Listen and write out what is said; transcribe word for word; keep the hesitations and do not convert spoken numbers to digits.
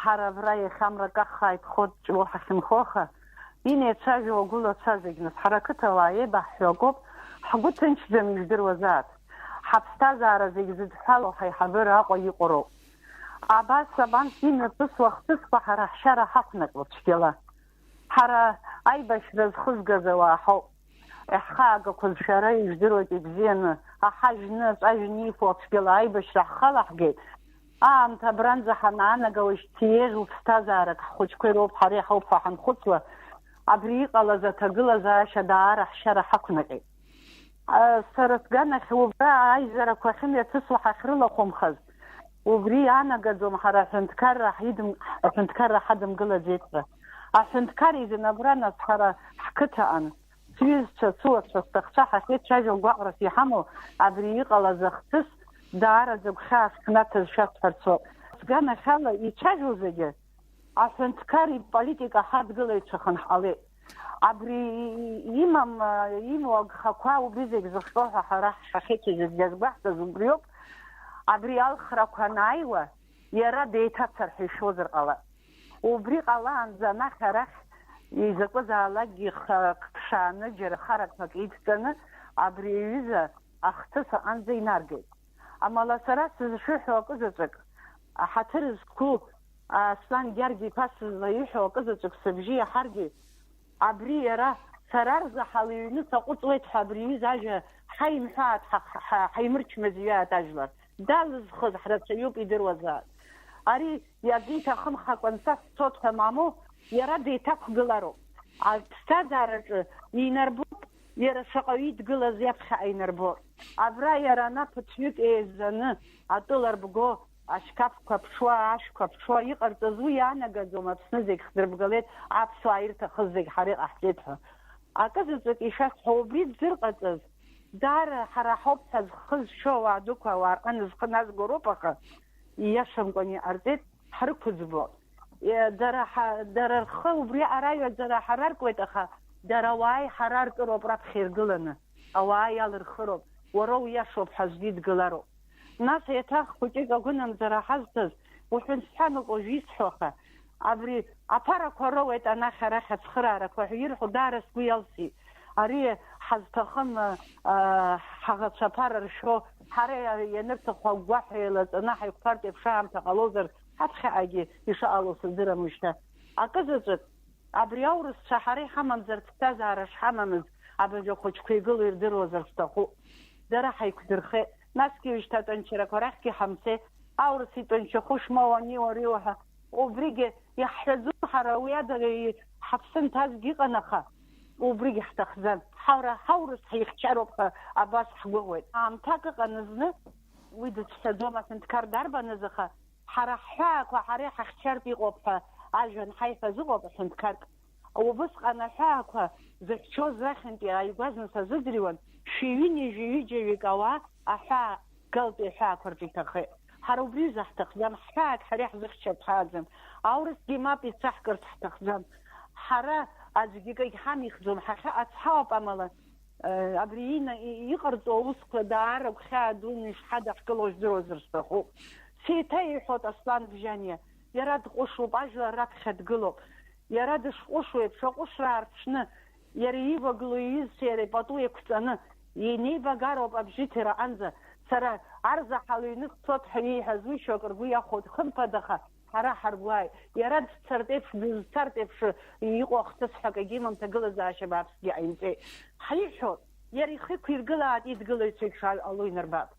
Ҳара абра иахьа амра каххаа иԥхоит Ҷлоу ҳахьынхо, аха инеицәажәо агәылацәа зегь, нас, ҳара ақыҭауаа еибаҳҳәо акоуп, ҳгәы ҭынчӡам, ижәдыруазааит. Ҳаԥсҭазаара зегь зыдҳәалоу ҳаиҳабыра Аҟәа иҟоу роуп. Абас абанс имҩаԥысуа ахҭысқәа ҳара ҳшьара ҳақәнаҟьо цәгьала. Ҳара аибашьра зхызгаз ауаа ҳауп. Ҳхаагақәаз шәара ижәдыруеит ибзианы, аҳа жны, аҵәа жны ифо цәгьала аибашьра ҳхалаҳгеит. Аамҭа абранӡа ҳанаанага уажәшьҭа еиӷьу ԥсҭазаарак ҳхәыҷқәа ироуп, ҳара иҳауп ҳәа ҳанхәыцуа, абри иҟалаз аҭагылазаашьа даара ҳшьара ҳақәнаҟьеит. А, сара сганахь убра аизарақәа ахьымҩаԥысуа ҳахьрылахәымхаз, убри иаанагаӡом ҳара аҳәынҭқарра ҳидым-, аҳәынҭқарра ҳадымгылаӡеит ҳәа. Аҳәынҭқар изын абра нас ҳара ҳқыҭаҟан. Сҩызцәа, сыуацәа, сҭахцәа ҳахьеицәажәо гәаҟрас иҳамоу абри иҟалаз ахҭыс даараӡа гәхьаас ҳнаҭаз шәасҳәарц ауп. Сганахьала ицәажәо зегьы аҳәынҭқар иполитика ҳадгылаҩцәаханы ҳҟалеит. Абри имам, имоу агхақәа убри зегь зыхҟьо ҳәа ҳара ҳахьеицәажәоз иазгәаҳҭаз убриоуп. Абри алхрақәа анааиуа, иара деиҭацар ҳәа ишәозар ҟалап. Убри ҟалаанӡа анахь-арахь изакәызаалакгьы хак ԥшааны, џьара харақәак идҵаны, абри аҩыза ахҭыс аҟынӡа инаргеит. Амала сара сызшәыҳәо акы заҵәык, аҳаҭыр зқәу Аслан Гьаргь-иԥа сызлаиҳәо акы заҵәык сыбжьы иаҳаргьы, абри иара сара рзы ҳалыҩны саҟәыҵуеит ҳәа абри аҩыза ажәа ҳаимҳәааит, ҳа-, ҳа-, ҳаимырчмазҩааит ажәлар. Далызхыз ҳрацәаҩуп, идыруазаап. Ари иагьиҭахымхакәа анцәа сцоит ҳәа мамоу, иара деиҭақәгылароуп. Аԥсҭазаараҿы инарбоит, иара шаҟаҩы идгылаз иаԥхьаҟа инарбоит. Абра иара ана ԥыҭҩык еизаны атәыла рбго, ашьқаԥқәа ԥҽуа, ашәқәа ԥҽуа иҟарҵаз уи иаанагаӡом, Аԥсны зегь хдырбгалеит, аԥсуаа ирҭахыз зегь ҳара иҟаҳҵеит ҳәа. Акы заҵәык ишәасҳәо, убри дзырҟаҵаз, даара ҳара ҳауп ҳәа зхы зшьо ауаа дуқәа ауаа рҟны зхы назго роуп, аха ииашамкәан иҟарҵеит, ҳрықәыӡбо. Е, дара ҳа-, дара рхы убри араҩаӡара ҳараркуеит, аха дара ауаа иҳараркыроуп раԥхьа иргыланы, ауаа иалырхыроуп, уара уиашоуп ҳәа аӡәгьы идгылароуп. Нас еиҭах хәыҷык агәынамӡара ҳазҭаз, уҳәан сҳәаноуп уажә исҳәо, аха абри аԥарақәа роуеит анахь-арахь ацхыраарақәа ҳәа ирҳәо даара сгәы иалсит. Ари ҳазҭахым, а, ҳаӷацәа аԥара ршәо, ҳара иа-, ианырҭаху агәгәаҳәа еилаҵаны ҳаиқәԥартә еиԥш аамҭа ҟалозар, ҳаԥхьаҟагьы ишыҟало сыздырам уажәшьҭа. Акы заҵәык, абри аурысцәа ҳара иҳамамзар ԥсҭазаара шҳамамыз, абыржәы ахәыҷқәа игылоу ирдыруазар сҭахуп. Дара ҳаиқәдырхеит, насгьы уажәшьҭа атәанчарақәа рахьгьы ҳамцеит, аурыс итәанчахәы шмоу ани уареи уҳәа. Убригьы иаҳҳәаӡом ҳара, уи ада ҳаԥсы нҭазгьы ыҟан, аха убригьы ҳҭахӡам. Ҳара ҳаурыс ҳихьчароуп ҳәа абас ҳгәыӷуеит. Аамҭак ыҟан зны, уи дыцәшәаӡом, аҳәынҭқар дарбаныз, аха ҳара ҳҳәаақәа ҳара иҳахьчартә иҟоуп ҳәа ажәа анҳаиҳәаз ыҟоуп аҳәынҭқарк. Убысҟан аҳәаақәа зыхьчоз рахьынтәи ааигәа зны сазыӡырҩуан, шәи ҩынҩажәи ҩыџьа-ҩык ауаа аҳәаа галтәи аҳәаақәа рҿы иҭахеит. Ҳара убри аҩыза ҳҭахӡам, ҳҳәаак ҳара иаҳзыхьчартә ҳааӡам. Аурысгьы мап ицаҳкырц ҳҭахӡам. Ҳара аӡәгьы акагь ҳамихӡом, ҳахьыҟац ҳауп, амала, э, абри ина-, и-, иҟарҵо аусқәа даара гәхьаа дуны ишҳадаҳкыло жәдыруазар сҭахуп. Сеиҭа иҳәоит Аслан Бжьаниа, иара дҟәышуп, ажәлар раԥхьа дгылоуп. Иара дышҟәышу еиԥш, аҟәышра аарԥшны, иара иивагылоу иҩызцәеи иареи пату еиқәҵаны, инеибагароуп абжьы ҭира аҟынӡа. Сара арзаҳал ҩны сцоит ҳәа ииҳәаз уи шьоук ргәы иахәоит, хымԥада, аха ҳара ҳаргәааит. Иара дцартә еиԥш, дызцартә еиԥш иҟоу ахҭыс ҳәа акагьы имам, ҭагылазаашьа бааԥсгьы ҟаимҵеит. Ҳаиҳәоит, иара ихы иқәиргылааит, идгылаҩцәа еиԥш ало инарбап.